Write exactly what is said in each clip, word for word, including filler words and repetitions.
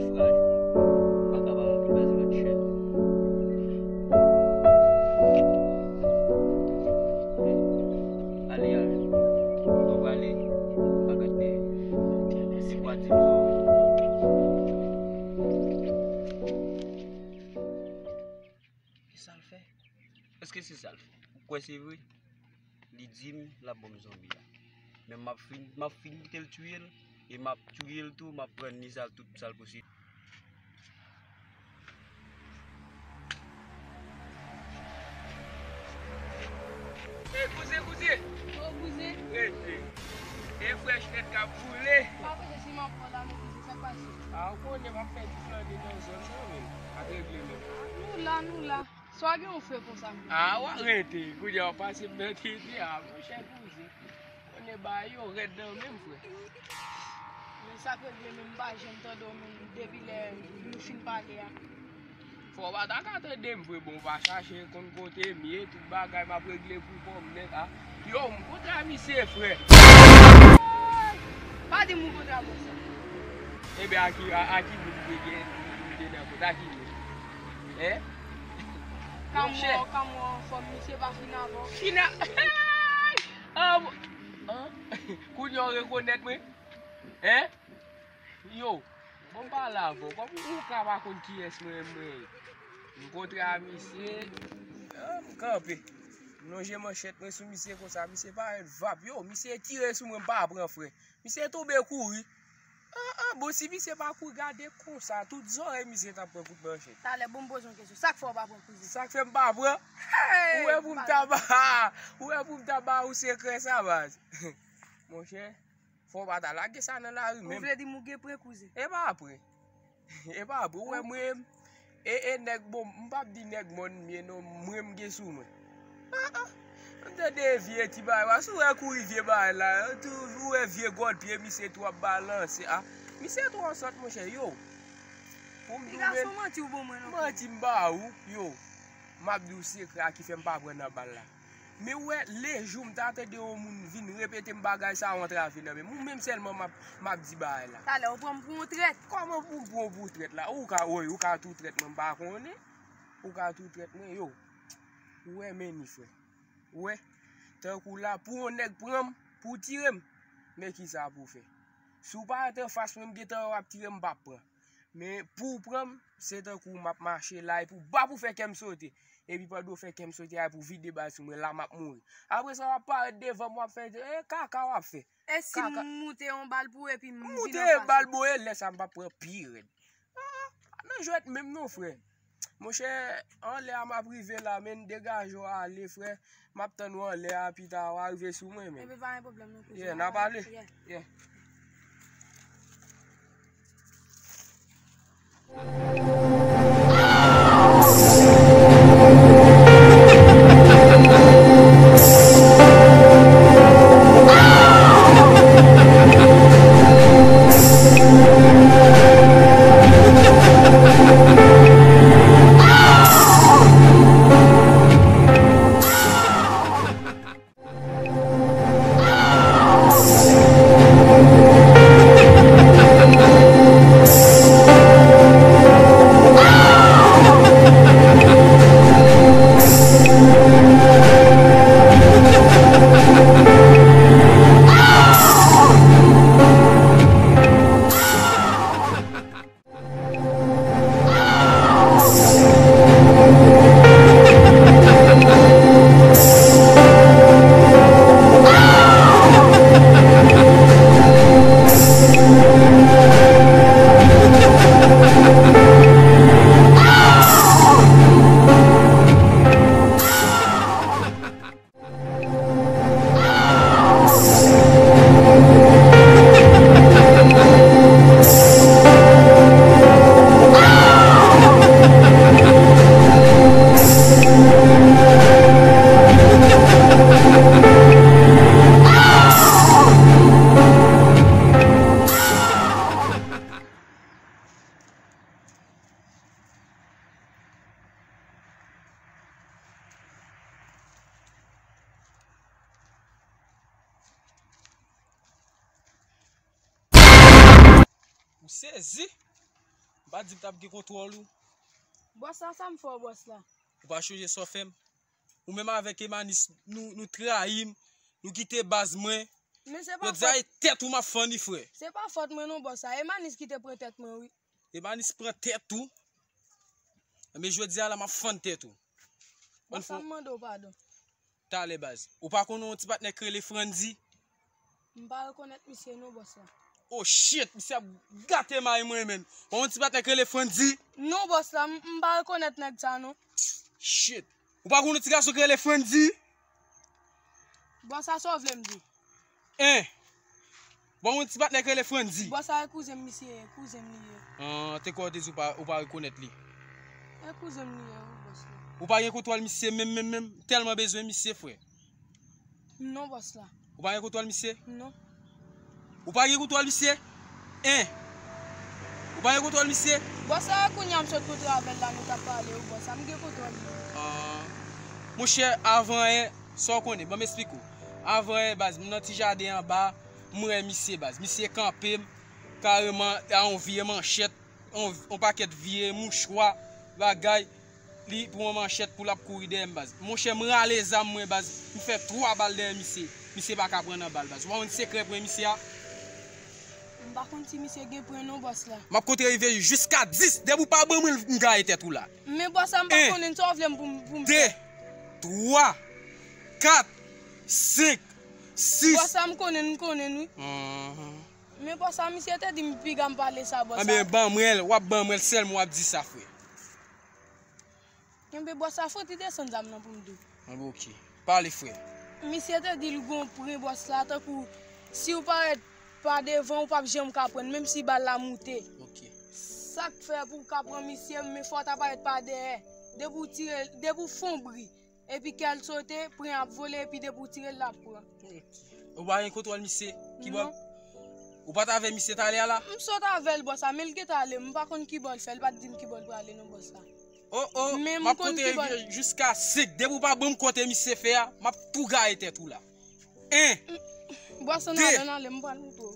Fraj, ou pa kapab anpil pase lòt chèn. Ale, ale. Ou prale, ou pa gade si w a di m sa. Ki sa l fè? Èske se sa l fè? Ou kwè se vre? Li di m l ap ban m zonbi a. Men m ap fin, m ap fin kite l tiye l, e m ap tiye l tou, m ap pran ni sa l, tout sa l posede. Ey, kouzen, kouzen! O, kouzen! Rete! E frèch nèt k ap boule! Pa prese, si m ap pran la, men kouzen, sa k pase? A, ou konnen m ap fè ti flande nan zòn nan, men. Ap regle menm. Nou la, nou la. Sa w gen w fè konsa menm? A, w a rete. Kounye a w pase m nan tete a, monchè kouzen. Konnen bagay yo rèd nan men m, frè. Men sa k regle menm, m pa janm tande w menm depi lè nou fin pale a. Fò w pa ta ka tande m, frè. Bon, w pa chache konn kote m ye, tout bagay m ap regle pou kò m nèt a. Yo, m kontre a misye, frè. Pa di m ou kontre a bòs la. Ebyen, a ki, a, a ki moun m te gen, m te nan kont, a ki moun? Hein? Kamò, kamò, anfòm, misye pa fin avè w. Fin a-, ah, bon. Hein? Kounye a w rekonèt mwen? Hein? Yo, bon, m pale avè w. Kòm ou ka pa konn kiyès mwen, mwen ye. M kontre a misye, ah, m kanpe. M lonje manchèt mwen sou misye konsa, misye parèt vap. Yo, misye tire sou mwen, m pa pran, frè. Misye tonbe kouri. Ah, ah, bon, si misye pa kouri, gade konsa, tout zòrèy misye t ap pran kout manchèt. Talè, bon, m poze yon kesyon. Sa k fè w pa pran kouzen? Sa k fè m pa pran? Hey, ou wè pou m ta ba, ou wè pou m ta ba ou sekrè sa, baz. Monchè, fò w pa ta lage sa nan lari menm. Ou vle di m ou gen pran kouzen? E pa pran. E pa vre, ou wè mwen, e, e nèg, bon, m p ap di nèg mòn m ye non, mwen m gen sou mwen. Ah, ah. M tande vye ti bagay, paske ou wè kouri vye bagay la, tou, ou wè vye gòdpye, misye tou ap balanse, ah. Misye twò sòt, monchè, yo. Pou m di w, manti m ba ou, yo. M ap di w sekrè a ki fè m pa pran nan bal la. Men ou wè, lejou m ta tande yon moun vin repete m bagay sa a, antrave nan men m. Ou menm sèlman m ap, m ap di bagay la. Talè, ou pran m pou yon trèt. Kòman pou m pran w pou trèt la? Ou ka, woy, ou ka tou trèt mwen, m pa konnen. Ou ka tou trèt mwen, yo. Ou wè, men ni frè. Ou wè, tankou la, pou yon nèg pran m, pou w tire m, men kisa pou w fè? Si w pa ret anfas mwen, m gentan wè w ap tire m, m p ap pran. Men pou w pran m, se tankou m ap mache la, epi w bap ou fè kè m sote. Epi pandan w fè kè m sote a, epi w vide bal sou mwen, la m ap mouri. Apre sa, w ap parèt devan m, w ap fè, e kaka w ap fè. E si m moute yon bal pou ou, epi m vin anfas ou? Moute bal, bon, e lè sa m p ap pran pi rèd. Ah, ah, pa nan jwèt menm non, frè. Monchè, anlè a m ap rive la, men degaje w ale, frè. M ap tann ou anlè a, pita w a rive sou mwen, men. Ebyen, pa gen pwoblèm non, kouzen. Yeah, n a pale. Yeah. Yeah. M sezi. Pa di m t ap gen kontwòl ou. Bòs la, sa m fè w, bòs la? Ou pa chonje sa w fè m? Ou menm avèk Emanis, nou, nou trayi m, nou kite baz mwen. Men se pa fòt. Jodi a, e tèt ou m ap fann li, frè. Se pa fòt mwen non, bòs la. Emanis ki te pran tèt mwen, wi. Emanis pran tèt ou. Enben, jodi a la, m ap fann tèt ou. Bòs la, m mande w padon. Talè, baz. Ou pa konn yon ti patnè k rele Frandy? M pa rekonèt misye non, bòs la. Oh shit, misye ap gate may mwen, menn. Ou pa konn ti patnè k rele Frandy? Non, bòs la, m, m pa rekonèt nèg sa non. Shit. Ou pa konn yon ti gason k rele Frandy? Bòs la, sa w vle m di? Hein? Bon, yon ti patnè k rele Frandy. Bòs la, e kouzen m misye ye, kouzen m li ye. Ah, te kwè w te di w pa, ou pa rekonèt li. E kouzen m li ye, wi, bòs la. Ou pa gen kontwòl misye menm, menm, menm? Tèlman bezwen misye, frè. Non, bòs la. Ou pa gen kontwòl misye? Non. Ou pa gen kontwòl misye? Hein? Ou pa gen kontwòl misye? Bòs la, kounye a m sot kontre avè l la, nou t ap pale, wi, bòs la, m gen kontwòl li. Ah. Monchè, avan yè, sa w konnen, ban m esplike w. Avan yè, baz, m nan ti jaden anba, m wè misye, baz. Misye kanpe m, kareman, a yon vye manchèt, yon, yon pakèt vye mouchwa, bagay. Li pran yon manchèt pou l ap kouri dèyè m, baz. Monchè, m rale zam mwen, baz. M fè twa bal dèyè misye. Misye pa ka pran nan bal, baz. Ou pa konn sekrè pwen misye a? M pa konn si misye gen pwen non, bòs la. M ap konte rive jiska dis. Depi w pa ban mwen l, m gaye tèt ou la. Men bòs la, m pa konnen sa w vle m pou m, pou m fè. De, twa, kat, senk, sis. Bòs la, m konnen, m konnen, wi. Ahn. Men bòs la, misye te di m piga m pale sa, bòs la. Anben, ban mwen l, w ap ban mwen l sèlman w ap di sa, frè. Enben, bòs la, fouti desann zam nan pou m di w. Anben, oke. Pale, frè. Misye te di l gon pwen, bòs la, tankou si w parèt pa devan, ou p ap janm ka pran l, menm si bal la moute. Oke. Sa k fè pou w ka pran misye, men fò w ta parèt pa dèyè. Depi w tire, depi w fè yon bri, epi kè l sote, pwen ap vole, epi depi w tire l, l ap pran. Ou pa gen kontwòl misye? Kibò? Non. Ou pa t avè misye talè a la? M sot avè l, bòs la, men l gentan ale. M pa konn kibò l fè, l pa t di m kibò l prale non, bòs la. Oh, oh, m ap konte rive jiska senk. Depi w pa ban m kote misye fè a, m ap tou gaye tèt ou la. En. Bòs, ann ale, ann ale, m pral montre w.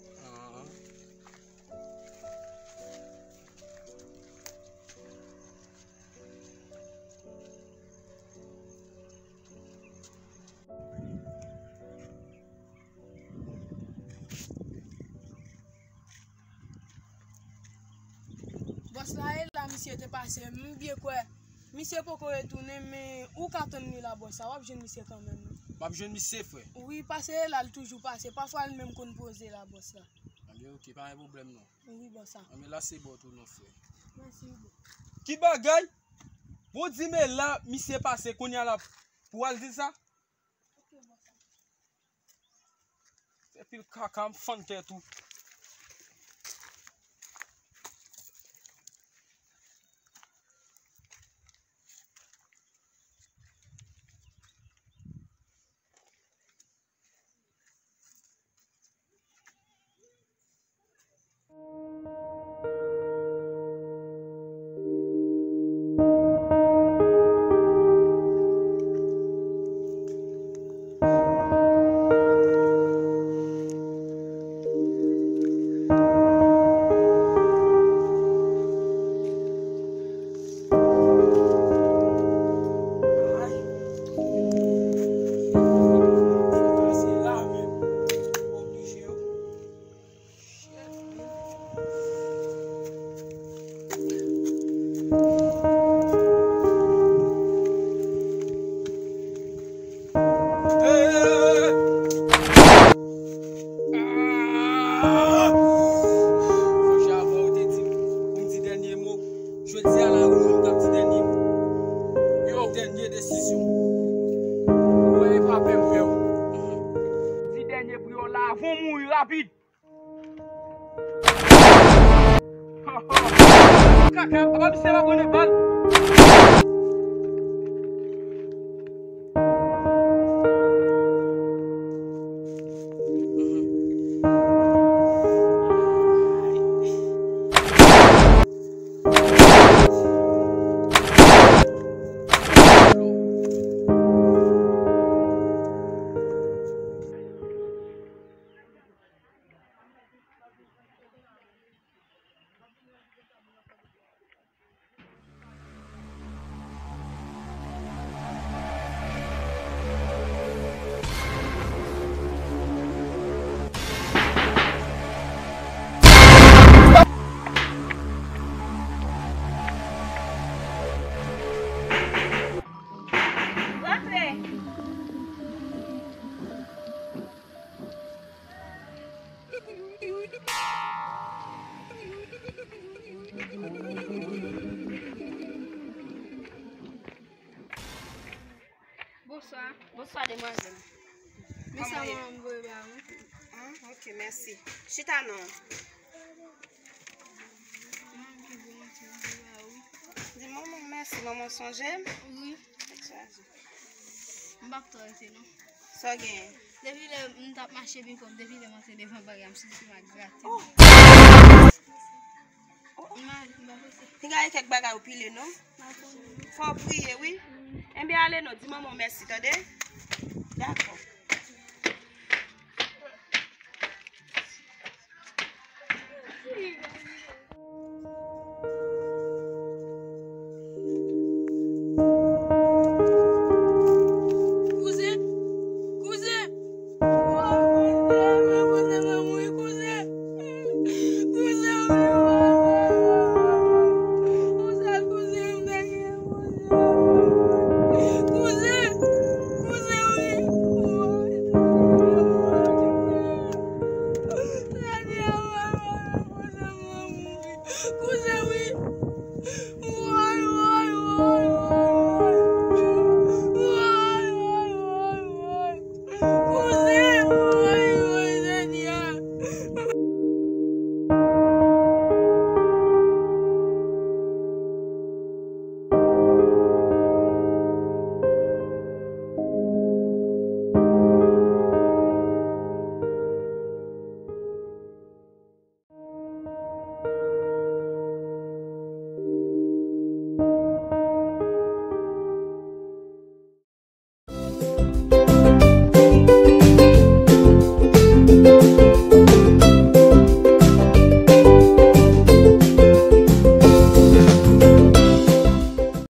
Bòs la, e la misye te pase. M byen kwè misye poko retounen, men ou ka tann li la, bòs la. W ap jwenn misye kanmenm, wi. M ap jwenn misye, frè. Wi, pase e la l toujou pase. Pafwa, li menm konn poze la, bòs la. Anben, oke, pa gen pwoblèm, non. Wi, bòs la. Anben, la se bò tou, non, frè. Mèsi, wi, bò. Ki bagay? Bon, di m e la misye pase, kounye a la, pou w al di l sa? Fè pil kaka, m fann tèt ou. Fò jan avan yo te di m pou m di dènye mo. Jodi a la, ou menm k ap di dènye mo. Yo, dènye desizyon. Ou wè, e pa pè m pè w. Di dènye pri w la avan w mouri rapid. Kaka, apa misye pa pran nan bal? Bonswa. Bonswa, demwazèl. Men sa manman m voye ba ou. Ah, ok, mèsi. Chita non. Manman m ki voye mwen voye ba ou. Di manman mèsi, manman sonje m. Wi. Tèt chaje. M p ap twò rete non. Sa w genyen? Depi lè m t ap mache pikòp, depi lè m antre devan bagay, m santi m ap grate. Oh! M pa, m pa pote. Piga gen kèk bagay ou pile non. Fò w priye, wi. Enben, ale non, di manman w mèsi, tande? Dakò. Kouzen, kouzen. Kouzen, kouzen, kouzen, kouzen, kouzen, kouzen, wi. Kouzen, wi.